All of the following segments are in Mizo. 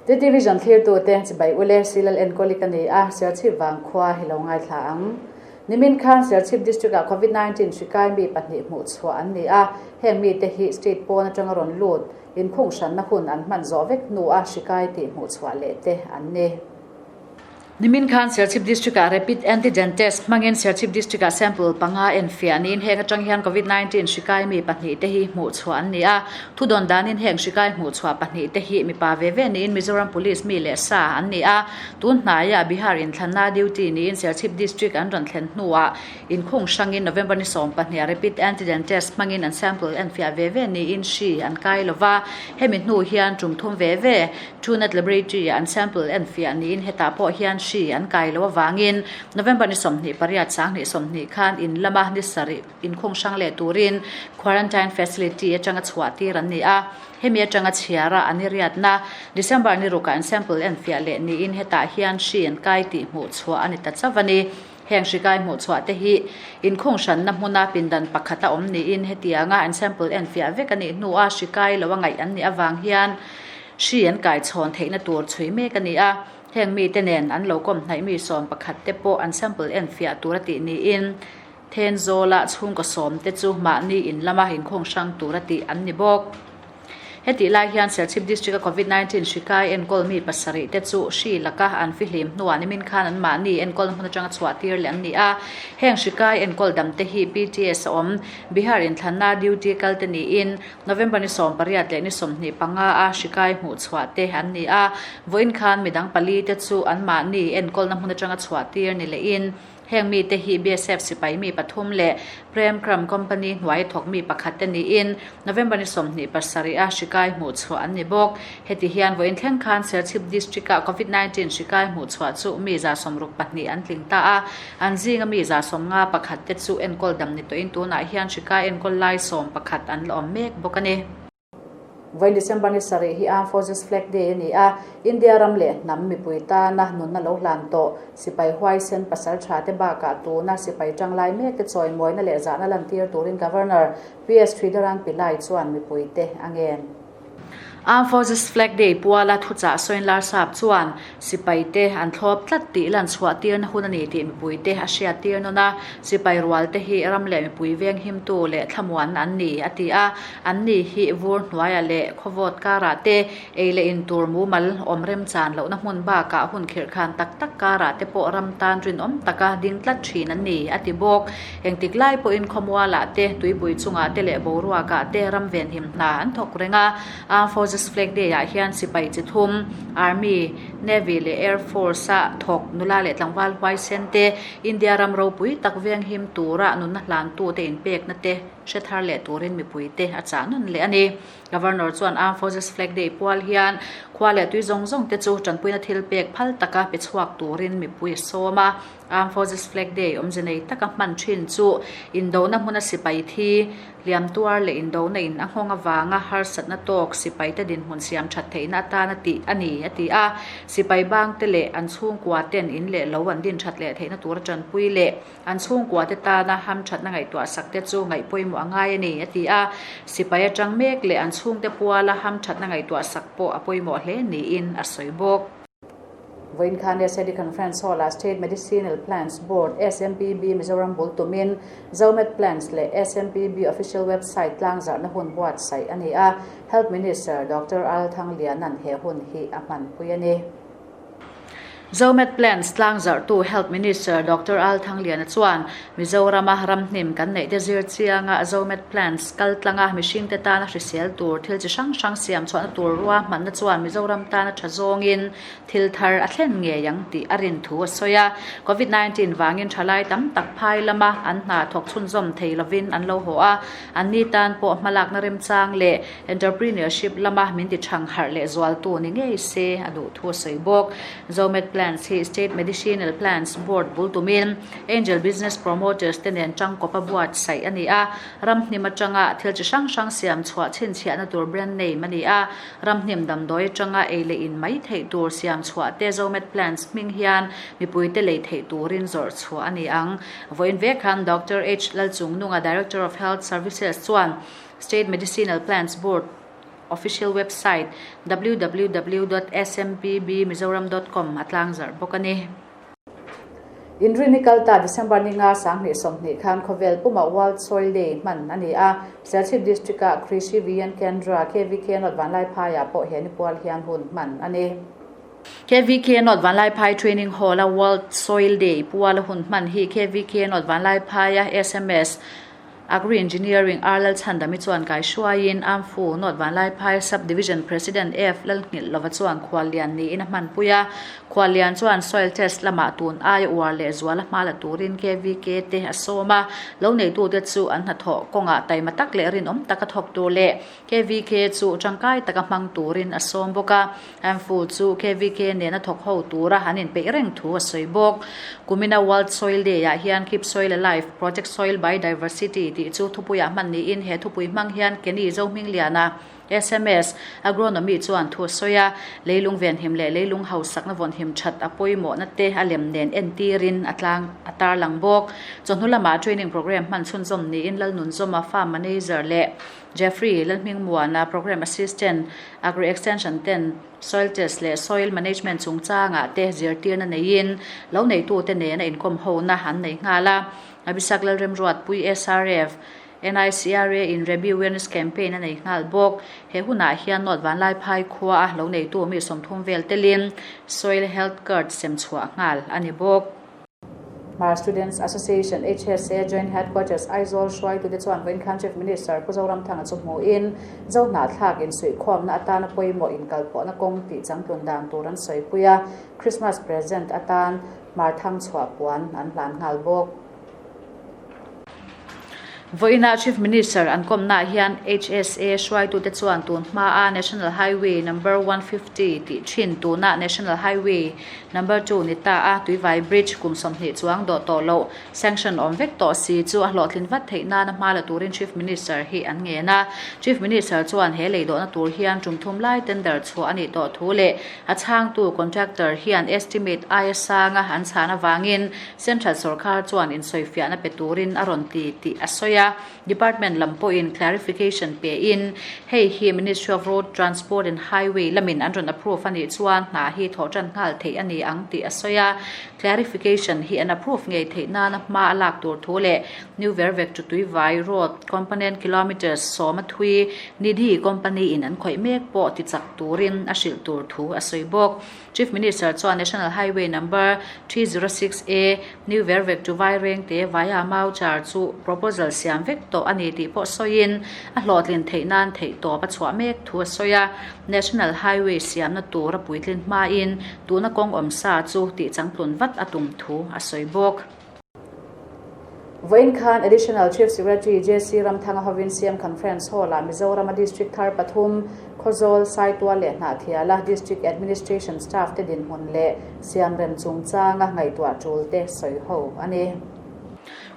Ttvision thlirtute chibai ule Silal enkawli ka ni a, Serchhip vangkhua hi lo ngaithla ang. Nimin khan Serchhip District-ah Covid 19 hri kai mi pahnih hmuh chhuah an ni a, heng mite hi state pawn atanga rawn lut inkhung hranna hun an hman zawh vek hnua hri kai tih hmuh chhuah leh te an ni. Nimin khan Serchhip District-ah Rapid Antigen Test hmangin Serchhip District-ah sample panga enfiah niin heng atang hian Covid 19 hri kai mi pahnih te hi hmuh chhuah an ni a. Thudawn danin heng hri kai hmuh chhuah pahnih te hi mipa ve ve niin Mizoram Police mi leh sa an ni a. Tun hnaiah Bihar inthlanna duty niin Serchhip District an rawn thlen hnuah inkhung hrangin November ni 12 ah Rapid Antigen Test hmangin an sample enfiah ve ve niin hri an kai lova. Hemi hnu hian tum thum ve ve Truenat Laboratory ah an sample enfiah niin hetah pawh hian hri an kai lo avangin November ni 28 2020 khan in lama ni sarih inkhung hrang leh turin quarantine facility atanga chhuah tir an ni a. Hemi atanga chhiara an i riatna December ni rukah an sample enfiah leh niin hetah hian hri an kai tih hmuh chhuah a ni ta chauh a ni. Heng hri kai hmuh chhuah te hi inkhung hranna hmuna pindan pakhat a awm niin hetianga an sample enfiah vek a nih hnua hri kai lo a ngaih an nih avang hian hri an kai chhawn theihna tur chhui mek a ni a. Heng mite nen an lo kawm hnaih mi sawm pakhat te pawh an sample enfiah tur a tih niin Thenzawla chhungkaw sawm te chu mahni in lama inkhung hrang tur a tih an ni bawk. Hetih lai hian Serchhip District-a Covid 19 hri kai enkawl mi pasarih te chu hri laka an fihlim hnuah nimin khan an mahni enkawl hmun atanga chhuah tir leh an ni a. Heng hri kai enkawl dam te hi PTS a awm Bihar inthlanna duty kal te niin November ni 18 leh ni 25 a hri kai hmuh chhuah te an ni a. Vawiin khan midang pali te chu an mahni enkawlna hmun atanga chhuah tir ni lehin Heng mite hi BSF sipai mi pathum leh Prem Kram Company hnuai thawk mi pakhat te niin November ni 27 a hri kai hmuh chhuah an ni bawk. Heti hian vawiin thleng khan Serchhip District-ah Covid 19 hri kai hmuh chhuah chu mi 62 an tling ta a, an zinga mi 50 pakhat te chu enkawl dam ni tawhin tunah hian hri kai enkawl lai 11 an la awm mek bawk a ni. Vawiin December ni sarih hi Armed Forces Flag Day a ni a, India ram leh hnam mipui tana nunna lo hlan tawh sipai huaisen pasal tha te bakah tuna sipai tanglai mek te chawimawina leh zahna lantir turin Governor PS Sridharan Pillai chuan mipuite a ngen. Armed Forces Flag Day puala thuchah sawiin Larsap chuan sipai te an thlawp tlat tih lan chhuah tirna hun a ni tih mipui te a hriat tir nawn a, sipai rual te hi ram leh mipui veng himtu leh thlamuan an ni a ti a. An ni hi vur hnuaiah leh khawvawt karah te ei leh in tur mumal awm remchan lohna hmun bakah hun khirh khan tak tak karah te pawh ram tan rinawm taka ding tlat thin an ni, a ti bawk. Engtik lai pawhin khawmualah te, tuipui chungah te leh boruakah te ram venhim hna an thawk reng a. Armed Forces Flag Day-ah hian sipai chi thum, Army, Navy leh Air Force-a thawk nula leh tlangval huaisen te, India ram ropui tak venghim tura nunna hlantute inpekna te, Hre thar leh turin mipuite a chah nun leh a ni. Governor chuan Armed Forces Flag Day pual hian khua leh tui zawng zawng te chu tanpuina thil pek phal taka pe chhuak turin mipui a sawm a. Armed Forces Flag Day awmze nei taka hman thin chu indona hmuna sipai thi hliam tuar leh indona in a nghawng avanga harsatna tawk sipaite dinhmun siam that theihna atana tih a ni, a ti a. Sipai bangte leh an chhungkua ten in leh lo an din that leh theihna tura tanpui leh An chhungkuate tana hamthatna ngaihtuah sak te chu ngaih pawimawh a ngai a ni, a ti a. Sipai atang mek leh an chhungte puala hamthatna ngaihtuah sak pawh a pawimawh hle niin a sawi bawk. Vawiin khan SAD Conference Hall-ah State Medicinal Plants Board, SMPB, Mizoram bul tumin Zomed Plants leh SMPB Official Website tlangzarhna hun buatsaih a ni a, Health Minister Doctor Al Thangliana'n he hun hi a hmanpui a ni. Zomed Plants tlangzarhtu Health Minister Doctor Al Thangliana chuan Mizorama ramhnim kan neih te zir chianga Zomed Plants kal tlanga mihringte tana hrisel tur thil chi hrang hrang siam chhuahna tur ruahmanna chuan Mizoram tana tha zawngin thil thar a thlen ngei ang tih a rin thu a sawi a. Covid 19 vangin thalai tam tak phai lama an hna thawk chhunzawm thei lovin an lo haw a, anni tan pawh hmalakna remchang leh Entrepreneurship lama min ti thang harh leh zualtu ni ngei se a duh thu a sawi bawk. Zomed Plants hi State Medicinal Plants Board bul tumin Angel Business Promoters te nen tangkawp a buatsaih a ni a. Ramhnim atanga thil chi hrang hrang siam chhuah chhinchhiahna tur brand name a ni a. Ramhnim damdawi atanga ei leh in mai theih tur siam chhuah te Zomed Plants hming hian mipuite lei theih turin zawrh chhuah a ni ang. Vawiin vek khan Doctor H Lalchungnunga Director of Health Services chuan State Medicinal Plants Board official website www dot smpbmizoram dot com a tlangzarh bawk a ni. Inrini kalta December ninga 2020 khan khawvel puma World Soil Day hman a ni a, Serchhip District-a Krishi Vigyan Kendra, KVK, North Vanlaiphaiah pawh he nipual hian hun hman a ni. KVK North Vanlaiphai Training Hall-a World Soil Day puala hun hman hi KVK North Vanlaiphaia sms Agri Engineering R Lalchhandami chuan kaihruaiin Amfu North Vanlaiphai Sub Division President F Lalnghilh lova chuan khuallian niin a hmanpui a. Khuallian chuan soil test lamah tun aia uar leh zuala hma la turin KVK te a sawm a, lo neitute chu an hnathawh kawngah taima tak leh rinawm taka thawk tur leh KVK chu tangkai taka hmang turin a sawm bawk a, Amfu chu KVK nena thawk ho tura an inpeih reng thu a sawi bawk. Kumina World Soil Day-ah hian Keep Soil Alive, Protect Soil Biodiversity tih chu thupuiah hman niin he thupui hmang hian Kenny Zohmingliana, sms, Agronomy chuan thu a sawi a, leilung venhim leh leilung hausakna vawnhim that a pawimawhna te a lem nen entirin a tlang a tarlang bawk. Chawhnu lamah training programme hman chhunzawm niin Lalnunzawma Farm Manager leh Jeffrey Lalhmingmuana, Programme Assistant, Agri Extension ten Soil Test leh Soil Management chungchangah te zirtirna neiin lo neitute nena inkawm hona an nei nghal a. Abhisak Lalremruatpui SRF, NICRA in Rabi Awareness Campaign a nei nghal bawk. He hunah hian North Vanlaiphai khua a lo neitu mi 30 vel telin Soil Health Card sem chhuah nghal a ni bawk. Hmar Students Association, HSA, Joint Headquarters, Aizawl hruaitute chuan vawiin khan Chief Minister Pu Zoramthanga chu hmuhin Zohnahthlak insuihkhawmna atana pawimawh inkalpawhna kawng tih changtlun dan tur an sawipui a, Christmas present atan Hmar thang chhuah puan an hlan nghal bawk. Vawiinah Chief Minister an kawmnaah hian HSA hruaitute chuan tun hmaa National Highway Number 150 tih thin tunah National Highway Number 2 ni ta a Tuivai Bridge kum 20 chuang dawh tawh loh sanction awm vek tawh si chu a hlawhtlin vat theih nana hma la turin Chief Minister hi an ngen a. Chief Minister chuan he lei dawhna tur hian tum thum lai tender chhuah a nih tawh thu leh a chhangtu contractor hian estimate aia sanga an chhan avangin Central sorkar chuan insawifiahna pe turin a rawn ti tih a sawi a, Department lam pawhin clarification pein hei hi Ministry of Road Transport and Highway lamin an rawn approve a nih chuan hna hi thawh tan nghal theih a ni ang tih a sawi a, clarification hi an approve ngei theih nana hma a lak tur thu leh New Vervek to Tuivai Road component kilometres sawma thui Nidhi company in an khawih mek pawh tichak turin a hrilh tur thu a sawi bawk. Chief Minister chuan National Highway Number 306 A, New Vervek to Vairengte via Mauchar chu proposal siam vek tawh a ni tih pawh sawiin a hlawhtlin theih nan theihtawp a chhuah mek thu a sawi a. National Highway siamna tur a puitlin hmain tuna kawng awmsa chu tihchangtlun vat a tum thu a sawi bawk. Vawiin khan Additional Chief Secretary JC Ramthanga hovin CM Conference Hall-ah Mizorama District thar pathum, Khawzawl, Saitual leh Hnahthiala District Administration Staff te dinhmun leh siamrem chungchanga ngaihtuah tul te sawi ho a ni.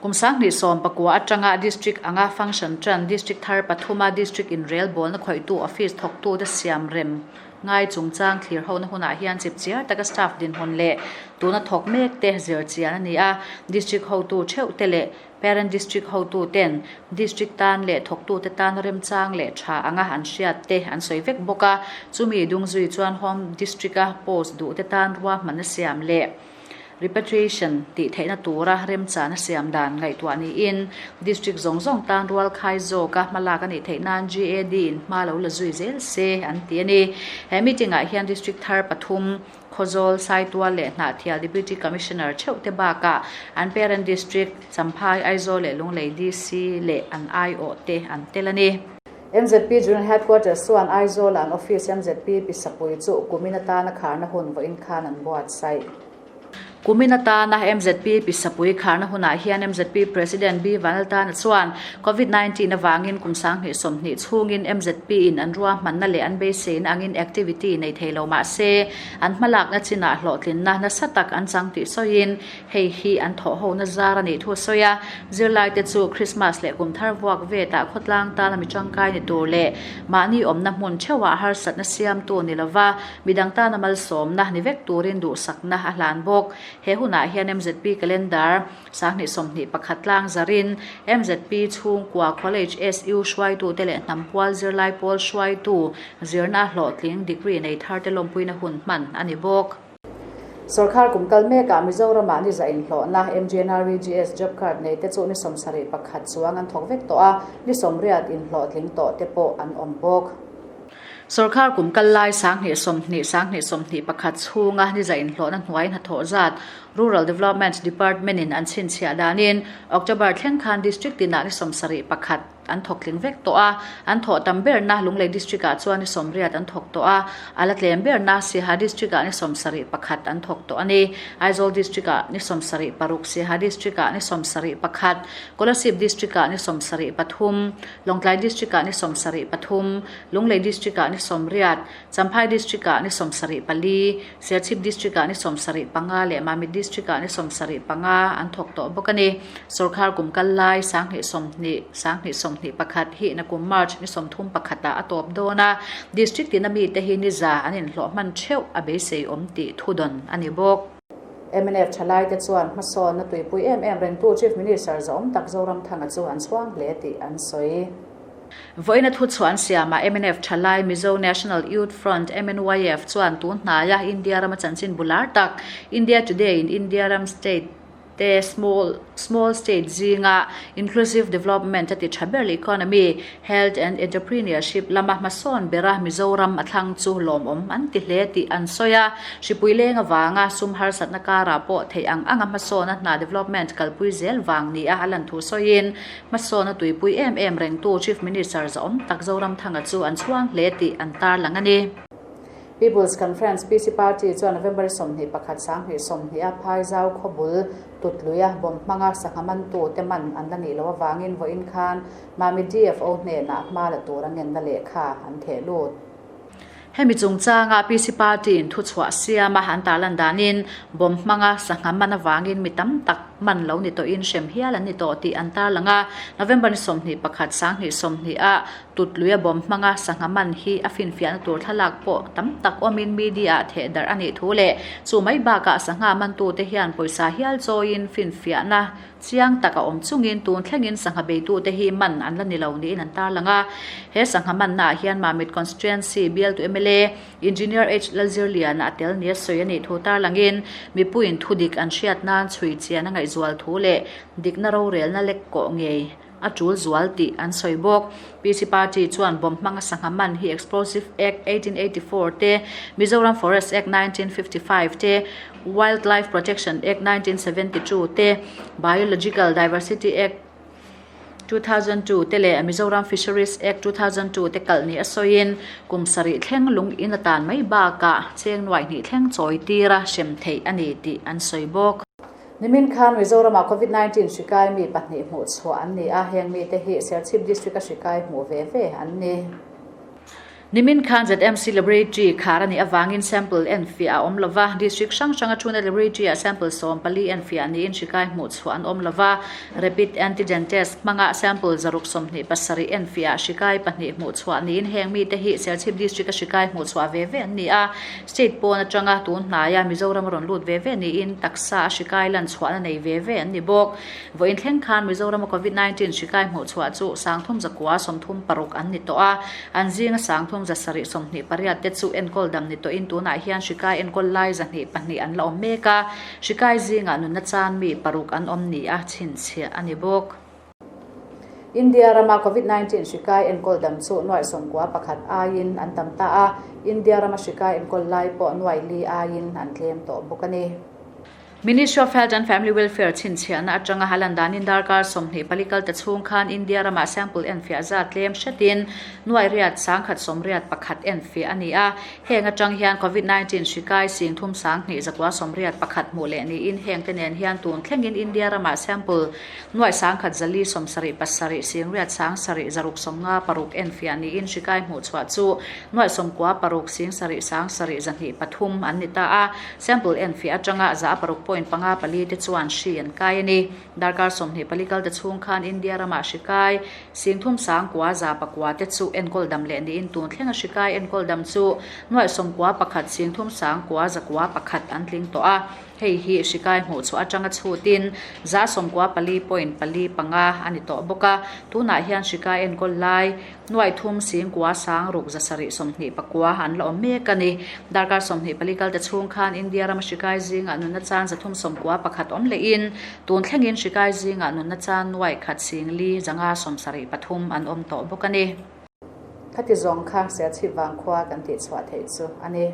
Kum 2019 atanga District anga function tan District thar pathuma District inrelbawlna khawihtu Office thawktute siamrem Ngai chungchang thlir hona hunah hian chipchiar taka staff dinhmun leh tuna thawk mek te zir chian a ni a, District hotu theuh te leh Parent District hotu ten District tan leh thawktute tan remchang leh tha anga an hriat te an sawi vek bawk a, chumi dungzui chuan Home District-a post duh te tan ruahmanna siam leh Repatriation tih theihna tura remchana siam dan ngaihtuah niin District zawng zawng tan rual khai zawka hmalak a nih theih nan GAD in hma lo la zui zel se an ti a ni. He meeting ah hian District thar pathum, Khawzawl, Saitual leh Hnahthial Deputy Commissioner theuh te bakah an parent District, Champhai, Aizawl leh Lunglei DC leh an aiawh te an tel a ni. MZP General Headquarters chuan Aizawl-ah an office MZP Pisapui chu kumin atana kharna hun vawiin khan an buatsaih. Kumin atana MZP Pisapui kharna hunah hian MZP President B Vanlaltana chuan Covid 19 avangin kum 2020 chhungin MZP in an ruahmanna leh an beiseina angin activity nei thei lo mah se an hmalakna chinah hlawhtlinna nasa tak an chang tih sawiin Hei hi an thawh hona zar a nih thu a sawi a, zirlaite chu Krismas leh kum thar vuak vetah khawtlang tana mi tangkai ni tur leh mahni awmna hmun theuhah harsatna siamtu ni lova midang tana malsawmna ni vek turin duhsakna a hlan bawk. He hunah hian mzp Calendar 2021 tlang zarin mzp chhungkua College SU hruaitute leh hnam pual zirlai pawl hruaitu zirna hlawhtling degree nei tharte lawmpuina hun hman a ni bawk. Sorkar kum kal mekah Mizoramah ni za inhlawhna MGNREGS job card nei te chu ni 71 chuang an thawk vek tawh a, ni 80 inhlawhtling tawh te pawh an awm bawk. Sorkar kum kal lai 2020 2021 chhunga ni za inhlawhna hnuai hnathawh zat Rural Development Department in an chhinchhiah danin October thleng khan District tinah ni 71 an thawk tling vek tawh a, an thawh tam berna Lunglei District ah chuan ni 80 an thawk tawh a, a la tlem berna Siaha District ah ni 71 an thawk tawh a ni. Aizawl District ah ni 76, Siaha District ah ni 71, Kolasib District ah ni 73, Lawngtlai District ah ni 73, Lunglei District ah ni 80, Champhai District ah ni 74, Serchhip District ah ni 75 leh Mamit District ah ni 75 an thawk tawh bawk a ni. Sorkar kum kal lai 2020, 2021 hi nakum March ni 31 ah a tawp dawn a, District tina mite hi ni za an inhlawh hman theuh a beisei awm tih thudawn a ni bawk. Mnf thalaite chuan hmasawnna tuipui em em rengtu Chief Minister zahawm tak Zoramthanga chu an chhuang hle tih an sawi. Vawiina thuchhuah an siamah mnf thalai Mizo National Youth Front, MNYF, chuan tun hnaia India rama chanchin bular tak India Today in India ram state te small small state zinga inclusive development a ti tha ber leh economy, health and entrepreneurship lama hmasawn bera Mizoram a thlang chu lawmawm an ti hle tih an sawi a. Hripui leng avanga sum harsatna karah pawh theih ang anga hmasawna hna development kalpui zel vang nia a lan thu sawiin Hmasawna tuipui em em rengtu Chief Minister zahawm tak Zoramthanga chu an chhuang hle tih an tarlang a ni. People's Conference, PC, Party chuan November 21 2020 a Phaizau khawbul Tutluia bomb hmanga sangha mantu te man an la nih loh avangin vawiin khan Mami DFO hnenah hma la tur a ngenna lehkha an theh lut. Hemi chungchanga PC Party in thuchhuah siama an tarlan danin bomb hmanga sangha man avangin mi tam tak man lo ni tawhin hrem hial an ni tawh tih an tarlang a. November ni 21 2020 ah Tutluia bomb hmanga sangha man hi a finfiahna tur thlalak pawh tam tak awmin media ah theh darh a nih thu leh chu mai bakah sangha mantute hian pawisa hial chawiin finfiahna Chiang tak a awm chungin tun thlengin sangha beitute hi man an la ni lo niin an tarlang a. He sangha mannaah hian Mamit Constituency bialtu mla Engineer H Lalzirliana a tel nia sawi a nih thu tarlangin mipuiin thudik an hriat nan chhui chian a ngaihzual thu leh dikna rorelna lek kawh ngei a tul zual tih an sawi bawk. PC Party chuan bomb hmanga sangha man hi Explosive Act 1884 te, Mizoram Forest Act 1955 te, Wildlife Protection Act 1972 te, Biological Diversity Act 2002 te leh Mizoram Fisheries Act 2002 te kalh ni a sawiin kum sarih thleng lung in a tan mai bakah cheng nuaih hnih thleng chawi tira hrem theih a ni tih an sawi bawk. Nimin khan Mizoramah Covid 19 hri kai mi pahnih hmuh chhuah an ni a, heng mite hi Serchhip District a hri kai hmuh ve ve an ni. Nimin khan ZMC Laboratory khar a nih avangin sample enfiah a awm lova, District hrang hranga thuna Laboratory ah sample 14 enfiah niin hri kai hmuh chhuah an awm lova, Rapid Antigen Test hmanga sample 627 enfiah ah hri kai pahnih hmuh chhuah niin heng mite hi Serchhip District a hri kai hmuh chhuah ve ve an ni a. State pawn atanga tun hnaia Mizoram a rawn lut ve ve niin taksa a hri kai lan chhuahna nei ve ve an ni bawk. Vawiin thleng khan Mizorama Covid 19 hri kai hmuh chhuah chu 3136 an ni tawh a, an zinga 3728 te chu enkawl dam ni tawhin tunah hian hri kai enkawl lai 202 an la awm mek a, hri kai zingah nunna chan mi paruk an awm ni a chhinchhiah a ni bawk. India rama Covid 19 hri kai enkawl dam chu nuaih 91 aiin an tam ta a, India rama hri kai enkawl lai pawh nuaih li aiin an tlem tawh bawk a ni. Ministry of Health and Family Welfare chhinchhiahna atanga halan danin darkar 24 kal ta chhung khan India rama sample enfiah zat tlem hretin nuaih riat 181 enfiah a ni a. Heng atang hian Covid 19 hri kai 32 181 hmuh leh niin heng te nen hian tun thlengin India rama sample nuaih 1477 singriat 7 656 enfiah niin hri kai hmuh chhuah chu nuaih 96 7 7 203 an ni ta a. Sample enfiah atanga 6.54 te chuan hri an kai a ni. Darkar 24 kal te chhung khan India ramah hri kai 39,9 te chu enkawl dam leh niin tun thlenga hri kai enkawl dam chu nuaih 91 39,9 an tling tawh a. Hei hi hri kai hmuh chhuah atanga chhutin 94 point 4 5 a ni tawh bawk a. Tunah hian hri kai enkawl lai nuai thum singkua sang ruk 729 an la awm mek a ni. Darkar 24 kalte chhung khan India rama hri kai zingah nunna chan 391 awm lehin tun thlengin hri kai zingah nunna chan nuai khat sing li zanga 73 an awm tawh bawk a ni. Khati zawng kha Serchhip Vangkhua kan tihchhuah theih chu a ni.